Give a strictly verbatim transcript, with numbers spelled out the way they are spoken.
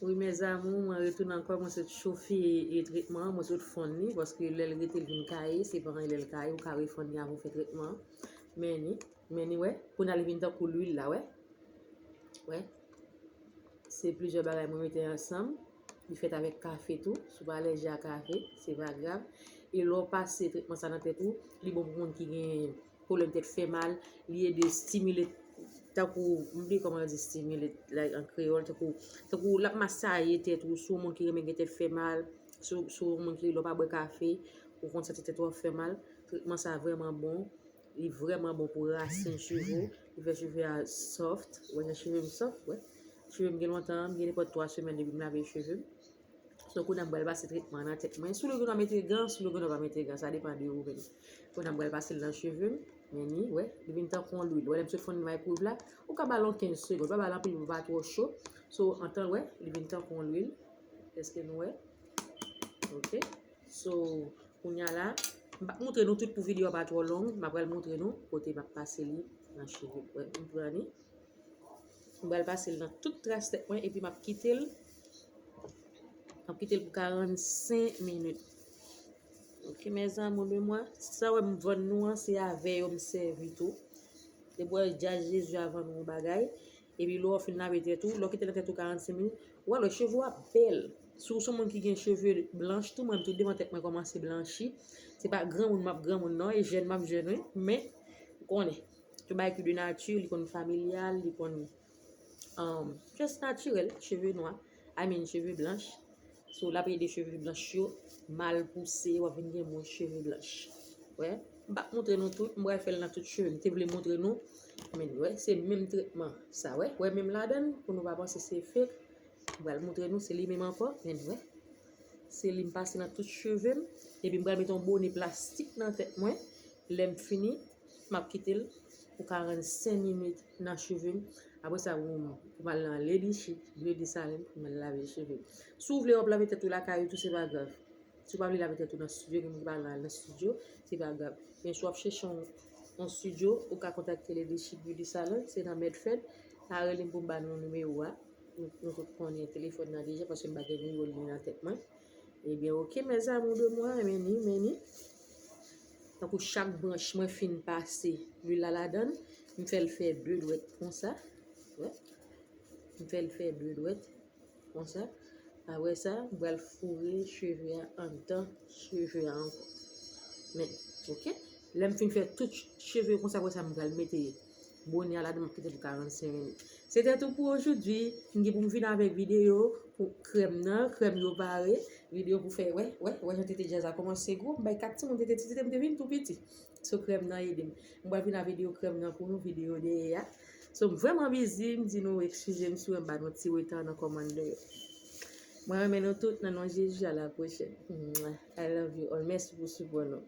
Wi, mes amours, mwen retounen ankò, mwen sot chofe e tretman an, mwen sot fonn li, paske lè l rete l vin kaye, se pa anyen lè l kaye, ou ka refonn li avan w fè tretman an. Men ni, men ni, wè, kounye a li vin tankou lwil la, wè. Wè. Se plizyè bagay mwen mete ansanm. Li fèt avèk kafe tou. Si w pa alèji a kafe, se pa grav. E lè w pase tretman sa nan tèt ou, li bon pou moun ki gen pwoblèm tèt fè mal, li ede stimile, tankou, m bliye kòman yo di stimile, like, an kreyòl, tankou, tankou l ap masaye tèt ou, si w moun ki renmen gen tèt fè mal, si w, si w moun ki lè w pa bwè kafe, ou konn santi tèt ou ap fè mal, tretman sa vrèman bon, li vrèman bon pou rasin cheve w, li fè cheve a soft, wè jan cheve m soft, wè, cheve m gen lontan, m gen nenpòt twa semèn depi m lave cheve m. So, kounye a m pral pase tretman an nan tèt mwen. Si w gen dwa mete gan, si w gen dwa pa mete gan, sa depann de ou menm. Kounye a m pral pase l nan cheve m. Men ni, wè, li vin tankou yon lwil. Wè, lè m sot fonn microwave la, ou ka ba l yon kenz segonn. Pa ba l anpil pou l pa twò cho. So, antan, wè, li vin tankou yon lwil. Èske nou wè? Ok. So, kounye a la, m p ap montre nou tout pou videyo a pa twò long. M ap pral montre nou kote m ap pase li nan cheve. Wè, m pran li. M pral pase l nan tout tras tèt mwen epi m ap kite l. M ap kite l pou karannsenk minit. Ok, mes amours de moi. Sa w wè m vann nou an, se avè yo m sèvi tou. Depi w wè djaz Jezi a vann ou yon bagay. Epi lè w fin lave tèt ou, lè w kite l nan tèt ou karannsenk minit, w a wè cheve w ap bèl. Si w se yon moun ki gen cheve blanch tou, mwen menm tou devan tèt mwen kòmanse blanchi. Se pa granmoun m ap granmoun non, e jèn m ap jèn wi. Men, ou konnen. Tout bagay ki de nati, li konn familyal, li konn um, just natirèl, cheve nwa, I mean, cheve blanch. So, l ap ede cheve blanch yo mal pouse, w ap vin gen mwens cheve blanch. Wè, m p ap montre nou tout, m pral fè l nan tout cheve m. M te vle montre nou, men wè, se menm tretman sa, wè, wè menm ladan l, pou nou pa panse se fake. M pral montre nou, se li menm ankò, men wè. Se li m pase nan tout cheve m, epi m pral mete yon bone plastik nan tèt mwen. Lè m fini, m ap kite l pou karannsenk minit nan cheve m. Apre sa, pou m, pou m al nan Lady Chic, dlo desalin, pou m al lave cheve m. Si w vle w ap lave tèt ou lakay ou tou, se pa grav. Si w pa vle lave tèt ou nan estidyo, gen moun ki pa al nan estidyo, se pa grav. Men si w ap chèche yon, yon estidyo, ou ka kontakte Lady Chic Beauty Salon, se nan Medford. Pa rele m pou m ba nou nimewo a. Nou, nou tout konnen telefòn nan deja, paske m pa gen nimewo li nan tèt mwen. Ebyen, ok, mes amours de moi, men ni, men ni. Tankou chak branch mwen fin pase lwil la ladan l, m fè l fè de dwèt konsa. Wè. M fè l fè de dwèt konsa. Apre sa, m pral foure cheve a anndan cheve a ankò. Men, ok? Lè m fin fè tout cheve konsa, apre sa, m pral mete bone a ladan, m ap kite l pou karannsenk minit. Se te tou pou aujourd'hui. M gen pou m vin avèk videyo pou krèm nan, krèm yo pare, videyo pou fè, wè, wè, wè jan tete djaz la kòmanse gwo, m bay kat timoun tete ti tete, m te vin tou piti. So krèm nan ede m. M pral vin ak videyo krèm nan pou nou, videyo dèyè a. So m vrèman bizi, m di nou eskize m si w wè m ba nou ti reta nan kòmantè yo. Mwen renmen nou tout nan non Jezi, a la pwochèn. I love you all. Mèsi pou sipò nou.